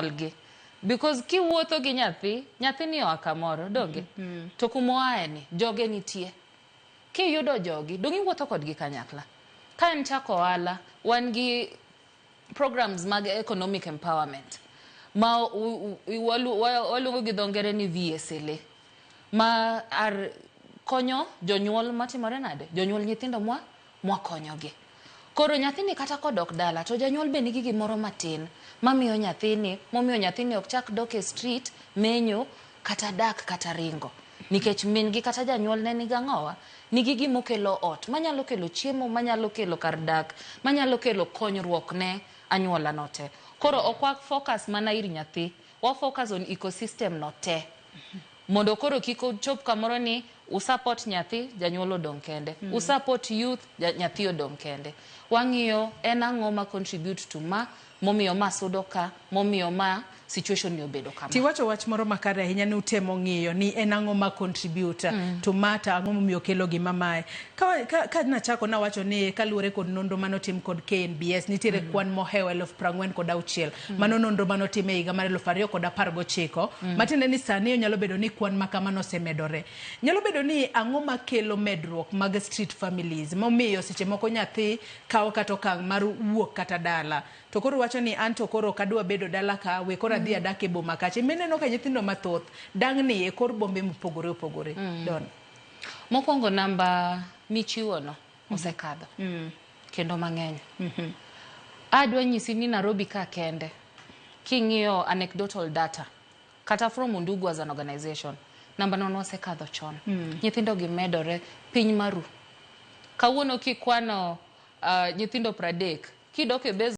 Gi. Because kiwuotho gi nyathi, nyathini oa kamoro, donge? To kumoae ni, joge nitie. Kiyudo jogi, dong' iwuotho kodgi kanyakla. Ka en chako ohala, wan gi programs mag economic empowerment ma waluongo gi dho ngere ni VSLA ma ar konyo jonyuol matimore nade? Jonyuol nyithindo mwa mwakonyogi. Koro nyathini kata kodok dala to janyuol be nigi gimoro matin mamiyo nyathini, momiyo nyathini ok chak dok e street menyo kata dak kata ringo. Nikech min gi kata janyuol ne nigi ang'owa? Nigi gimokelo ot, manyalo kelo chiemo, manyalo kelo kar dak, manyalo kelo konyruok ne anyuola no te. Koro ok wa focus mana ir nyathi, wa focus on ecosystem no te. Mondo koro kik ochop kamoro ni u support nyathi, janyuol odong' kende. U support youth, nyathi odong' kende. Wang'iyo en ang'o ma contribute to ma, momiyo ma sudo ka, momiyo ma situation ni obedo kama. Tiwacho wach moro makare ahinya ni utemo ng'iyo ni en ang'o ma contribute to ma to ang'o momiyo kelo gima mae. Ka nachako nawacho ni kaluwore kod nonro manotim kod KNBS nitiere kwan mohewo 46,000. Mano nonro manotim e higa mar 2019. Matiende ni sani onyalo bedo ni kwan ma kamano osemedore. Nyalo bedo ni ang'o makelo medruok mag street families momiyo seche moko nyathi kawo kata okang' mar wuok kata dala. To koro wacho ni an to koro ok adwa bedo dala ka, we koro adhi adak e boma kacha. Mineno ka nyithindo mathoth dang'ni e kor bombe mopogore opogore. Don. Mokwongo namba michiwo no osekadho. Kendo mang'eny. Adwa nyisi ni Nairobi ka kende, king'iyo anecdotal data, kata from Undugu as an organization, namba no nosekadho chon. Nyithindo gi medore piny maru. Kawuono kikwano nyithindo 30, kidok e base